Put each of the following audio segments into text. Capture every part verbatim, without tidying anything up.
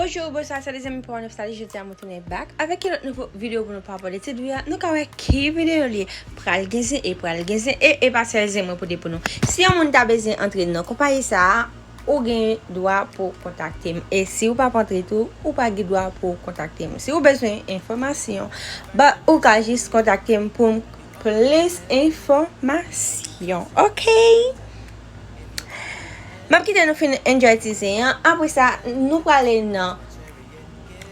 Yo, bonswa, se lezanmi, pa w nèf sali, jodi a mwen tounen back avèk yon lòt nouvo videyo pou nou papòte ti dwi a. Nou ka wè ki videyo li ye. Pral gen zen e pral gen zen e e pa sèl zen mwen pote pou nou. Si yon moun ta bezwen antre nan konpayi sa a, ou gen dwa pou kontakte m. E si ou p ap antre tou, ou pa gen dwa pou kontakte m. Si ou bezwen enfòmasyon, ba ou ka jis kontakte m pou m plis enfòmasyon. Oke? M ap kite nou fin enjoy ti zen an. Apre sa, nou prale nan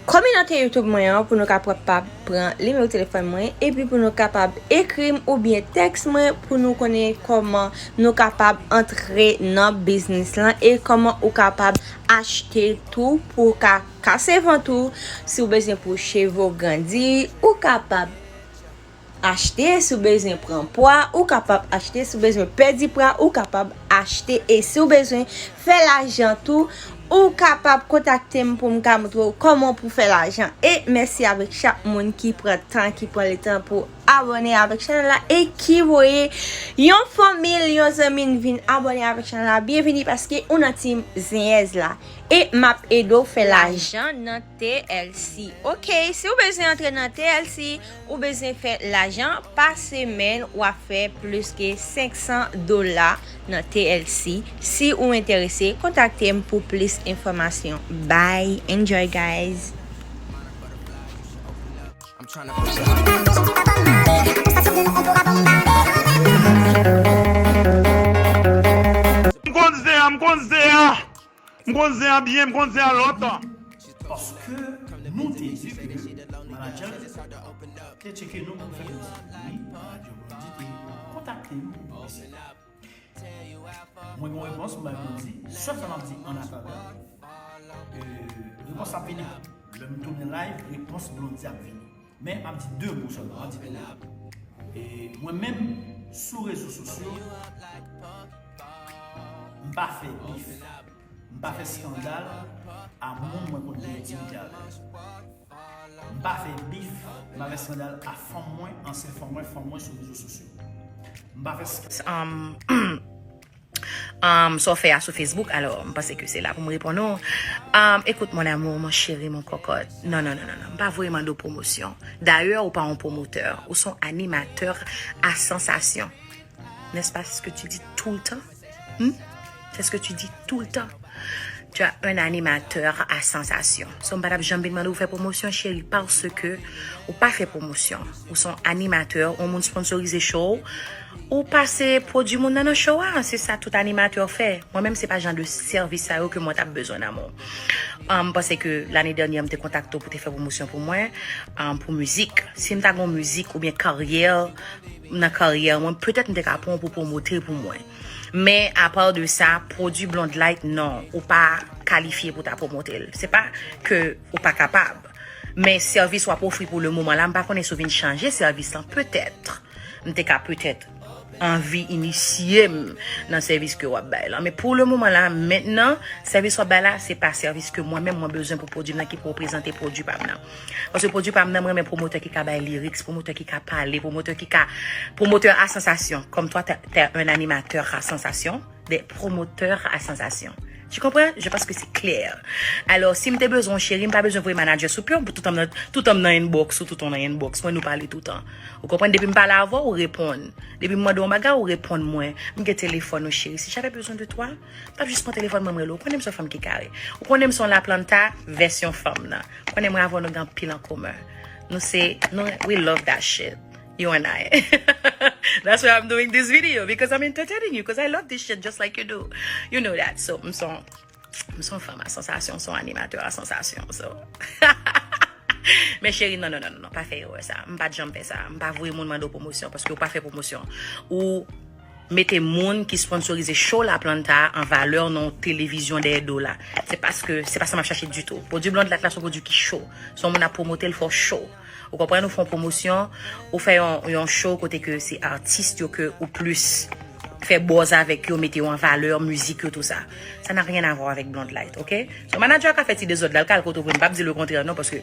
kominote YouTube mwen an pou nou kapab pran nimewo telefòn mwen epi pou nou kapab ekri m oubyen tèks mwen pou nou konnen kòman nou kapab antre nan biznis lan e kòman ou kapab achte tou pou w ka kase vant ou. Si w bezwen pou cheve w grandi, ou kapab achte. Si w bezwen pran pwa, ou kapab achte. Si w bezwen pèdi pwa, ou kapab achte. E si w bezwen fè lajan tou, ou kapab kontakte m pou m ka montre w kòman pou fè lajan. E mèsi avèk chak moun ki pran tan, ki pran letan pou abòne avèk chanèl la e ki voye yon fanmi l, yon zanmi l vin abòne avèk chanèl la. Byenvini paske ou nan team zenyèz la. E m ap ede w fè lajan nan T L C. Oke, si w bezwen antre nan T L C, ou bezwen fè lajan pa semèn, w ap fè plis ke senk san dola nan T L C. Si ou enterese, kontakte m pou plis enfòmasyon. Bye, enjoy guys. M konn zen an, m konn zen an. M konn zen an byen, m konn zen an lontan. Paske nou te di ke manadjè te tcheke nou pou fè mizik. Wi, manadjè Blondy te kontakte nou pou mizik. Mwen gen yon repons m bay Blondy, sèl sa m ap di an atandan, repons ap vini. Lè m tounen live, repons Blondy ap vini. Men m ap di de mo sèlman, m ap di de mo. E mwen menm, sou rezo sosyo, m pa fè bif, m pa fè eskandal a moun mwen konn gen entimite avè yo. M pa fè bif, m pa fè eskandal a fanm mwen, ansyen fanm mwen, fanm mwen sou rezo sosyo. M pa fè eskandal. Um, sa w fè a sou Facebook, alò, m panse ke se la pou m reponn ou. Um, écoute, mon amour, mon chéri, mon cocotte. Non, non, non, non, non. M pa vle mande w pwomosyon. Dayè, ou pa yon pwomotè. Ou se yon animatè a sansasyon. N'est-ce pas ce que tu dis tout le temps? Hmm? C'est ce que tu dis tout le temps. Tu as un animateur à sensation. So, m pa t ap janm vin mande w fè pwomosyon, cheri, paske ou pa fè pwomosyon. Ou se yon animatè, yon moun sponsorize show, ou pase pwodui moun nan nan show a. Se sa tout animatè fè. Mwen menm, se pa jan de sèvis sa yo ke mwen t ap bezwen nan men w. M panse ke lane dènyè, m te kontakte w pou te fè pwomosyon pou mwen, um, pou mizik. Si m ta gen yon mizik oubyen karyè, nan karyè mwen, petèt m te ka pran w pou pwomote pou mwen. Men, apa de sa, pwodui Blonde Light, non, ou pa kalifye pou ta pwomote l. Se pa ke ou pa kapab. Men sèvis w ap ofri pou le moman la, m pa konnen si w vin chanje sèvis lan, petèt. M te ka petèt anvi inisye m nan sèvis ke w ap bay lan. Men pou le moman la, mentnan, sèvis w ap bay la, se pa sèvis ke mwen menm mwen bezwen pou pwodui m nan ki pou reprezante pwodui pa m nan. Paske pwodui pa m nan, mwen renmen pwomotè ki ka bay lyrics, pwomotè ki ka pale, pwomotè ki ka, pwomotè a sansasyon. Comme toi, t'es, t'es un animateur à sensation, des promoteurs à sensation. Tu comprends? Je pense que c'est clair. Alò, si m te bezwen w, cheri, m pa bezwen voye manadjè sou pye w, toutan m nan, toutan m nan inbox ou toutan w nan inbox mwen, nou pale toutan. Ou konprann? Depi m pale avè w, ou reponn. Depi m mande w yon bagay, ou reponn mwen. M gen telefòn ou, cheri. Si j'avais besoin de toi, m t ap jis pran telefòn mwen, m rele w. Ou konnen m se yon fanm ki kare. Ou konnen m se yon La Planta vèsyon fanm nan. Ou konnen mwen avè w, nou gen anpil an komen. Nou se, nou, we love that shit. You and I. That's why I'm doing this video, because I'm entertaining you, because I love this shit just like you do. You know that. So, m se yon, m se yon fanm a sansasyon, m se yon animatè a sansasyon. So. Men cheri, non, non, non, non, non, pa fè erè sa. M pa t janm fè sa. M pa voye moun mande w pwomosyon, paske ou pa fè pwomosyon. Ou mete moun ki sponsorize show La Planta an valè nan yon televizyon dèyè do w la. Se paske, se pa sa m ap chache ditou. Pwodui Blonde Light la se yon pwodui ki cho. Se yon moun ap pwomote l, fè w cho. Ou konprann, ou fè yon pwomosyon, ou fè yon, yon show kote ke se atis yo ke ou plis fè buzz avèk yo, mete yo an valè, mizik yo, tou sa. Ça n'a rien à voir avec Blonde Light, oke? So, manadjè a ka fè ti dezòd la, l ka al kote w pou m p ap di lekontrè non, paske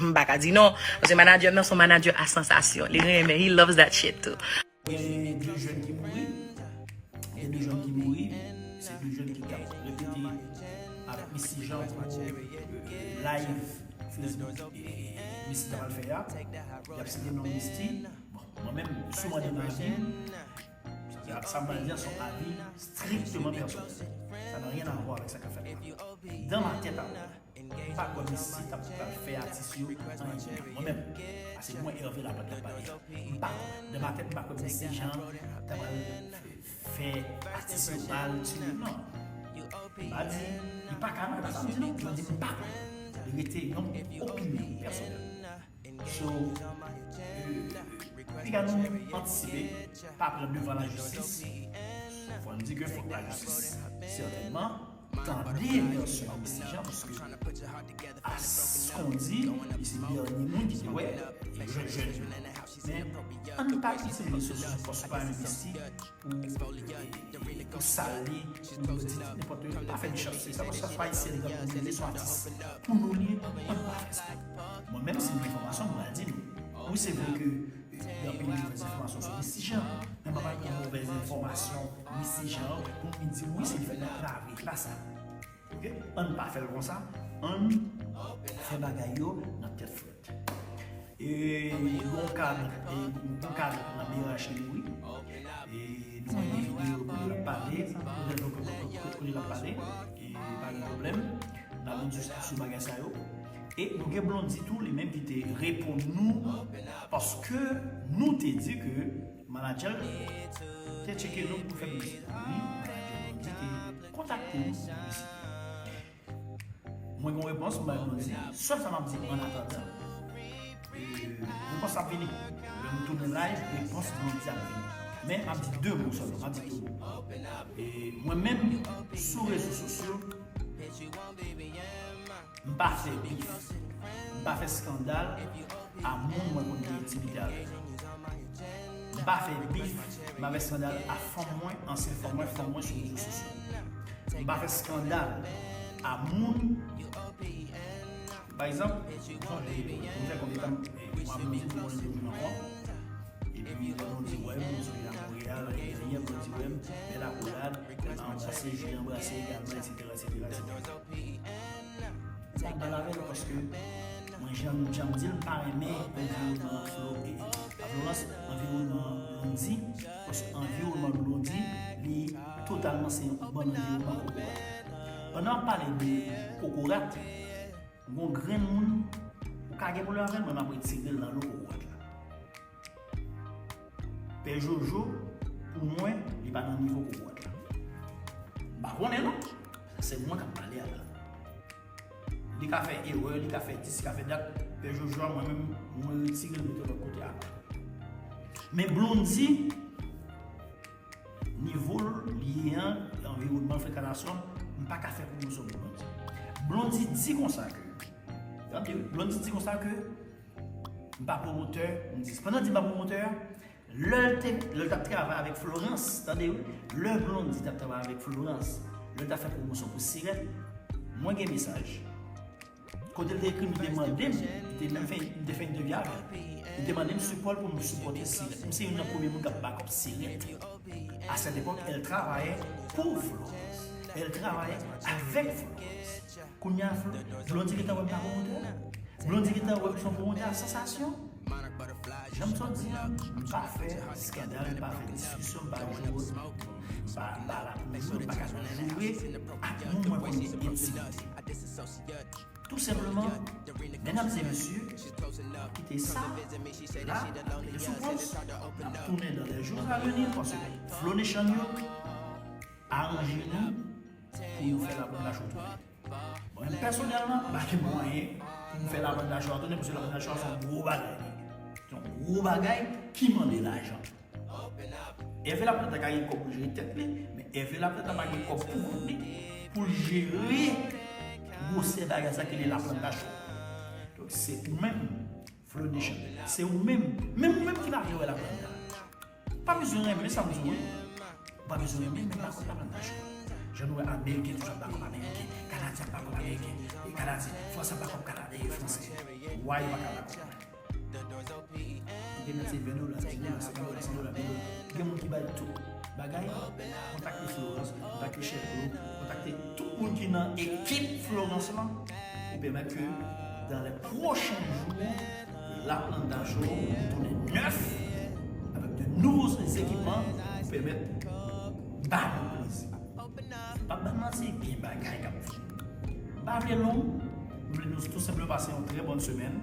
m pa ka di non. Paske manadjè m nan se yon manadjè a sansasyon. Li renmen, he loves that shit too. Gen de jèn ki mouri. Gen de jèn ki mouri. Se de jèn ki t ap repete avèk Misty Jean pou, euh, live Facebook, e, e, Misty ta pral fè a. Y ap site non Misty. Bon, mwen menm, si w mande m avi m, sa, sa m pral di a se yon avi strictement personnel. Ça n'a rien à voir avec sa k ap fèt la. Dans ma tête à moi, m pa kwè Misty t ap pral fè atis yo anyen pou mwen. Mwen menm, paske mwen Hervé Laplante k ap pale a. M pa kwè. Dans ma tête, m pa kwè Misty Jean ta pral fè atis yo mal, ti, non. M pa di li pa ka, non, e pa sa m di non. Mwen di m pa kwè. Li rete yon opinyon pèsonèl. So, euh, piga nou antisipe, pa pran devan lajistis. Fò n di ke fòk lajistis, sètènman, tande vèsyon Misty Jean, paske a s-, kondi, li se dènye moun ki te wè, e jèn, jèn yo. Men, ann pa itilize rezo sosyo, paske w pa renmen Misty, pou, pou sal li, pou di nenpòt, pa fè mechanste. Sa, sa pa ayisyen li, pou nou, li se yon atis. Pou nou li ye, ann pa fè sa. Mwen menm, si m gen enfòmasyon, m pral di nou. Wi, se vre ke, euh, gen anpil movèz enfòmasyon sou Misty Jean, men m pa pral pran movèz enfòmasyon Misty Jean pou m di wi, se li fè l antrave klas la. Ok? Ann pa fè l konsa, ann fè bagay yo nan tèt frèt. E yon kad, e yon kad nan B R H li mouri. E nou wè gen videyo kote l ap pale, kote l ap pale, e pa gen pwoblèm. N ap di sou bagay sa yo. E nou gen Blondy tou, li menm ki te reponn nou, paske nou te di ke manadjè l te tcheke nou pou fè piblisite pou li, manadjè Blondy te kontakte nou pou piblisite. Mwen gen yon repons, m bay Blondy. Sèl sa m ap di, an atandan, e, repons ap vini. Lè m tounen live, repons Blondy ap vini. Men, m ap di de mo sèlman, m ap di de mo. E, mwen menm, sou rezo sosyo, m pa fè bif, m pa fè eskandal a moun mwen konn gen entimite avè l. M pa fè bif, m pa fè eskandal a fanm mwen, ansyen fanm mwen, fanm mwen sou rezo sosyo. M pa fè eskandal a moun. Pa egzanp, m sonje, m fè konbyen tan, e, mwa m vin pou mwen toujou ankò. Epi, lè nou di, wè, m sonje a Monreyal, lè nou di, wè, m bèl akolad, lè m anbrase, Julie anbrase egalman, etsetera, etsetera, etsetera. M pa bal avè l paske mwen, jan, jan m di l, m pa renmen anviwònman Flo, e, pa Florence, anviwònman Blondy, paske anviwònman Blondy, li totalman se yon bann anviwònman kokorat. Pandan w ap pale de kokorat, gon grenn moun, ou ka gen pwoblèm avè l, mwen m ap retire l nan lo kokorat la. Pè Jojo, pou mwen, li pa nan nivo kokorat la. M pa konnen non. Se mwen k ap pale a la. Li ka fè erè, li ka fè dis, li ka fè dat. Pè Jojo a, mwen menm, mwen retire l, mete l lòt kote a. Men Blondy, nivo l, li ye an, anviwònman l, frekantasyon l, m pa ka fè pwomosyon pou Blondy. Blondy di konsa ke, tande, Blondy di konsa ke m pa pwomotè, m di, pandan l di m pa pwomotè a, lè l te, lè l t ap travay avèk Florence, tande wi, lè Blondy t ap travay avèk Florence, lè l t ap fè pwomosyon pou Sirèt, mwen gen mesaj. Kote l te ekri m, li te mande m, li te menm fè, m te fè entèvyou avè l. Li te mande m sipò l pou m sipòte Sirèt. M se youn nan premye moun k ap back up Sirèt. À cette époque, elle travaillait pour Florence. Elle travaillait avec Florence. Kounye a, Flo-, Blondy gentan wè m pa pwomotè. Blondy gentan wè m se yon pwomotè a sansasyon. Jan m sot di a, m pa fè eskandal, m pa fè diskisyon, m pa jwe wòl, m pa, m pa la pou m jwe, m pa ka jwe ak moun mwen konn gen entimite. Tou senpleman, medam e mesye, kite sa la, rete sou pòz, n ap tounen dans les jours à venir, paske Flo Nation yo, aranje nou pou nou fè Laplanta Show tounen. Mwen menm pèsonèlman, m pa gen mwayen pou m fè Laplanta Show a tounen, paske Laplanta Show a se yon gwo bagay li ye. Se yon gwo bagay ki mande lajan. Hervé Laplanta ka gen kòb pou jere tèt li, men Hervé Laplanta pa gen kòb pou kont li, pou l jere gwosè bagay sa ki rele Laplanta Show. Donk, se ou menm, Flo Nation, se ou menm, menm ou menm ki pa vle wè Laplanta. Pa bezwen renmen sa m di w, wi. Ou pa bezwen renmen, men pa kont Laplanta Show. Jan nou wè Ameriken toujou ap back up Ameriken, Kanadyen ap back up Ameriken, e Kanadyen, Fransè ap back up Kanadyen, e Fransè. Why yo pa ka back up mwen? Gen nèg se ven dola, dis dola, senkant dola, san dola, mil dola. Gen moun ki bay tout. bagay, kontakte Florence, kontakte Chèvlo, kontakte tout moun ki nan ekip Florence lan pou pèmèt ke dans les prochains jours, Laplanda Show tounen nèf avèk de nouveaux équipements pou pèmèt ba nou plezi. Pa ban manti, gen bagay k ap vini. M pa vle long, m vle nou tou senpleman pase yon trè bòn semèn.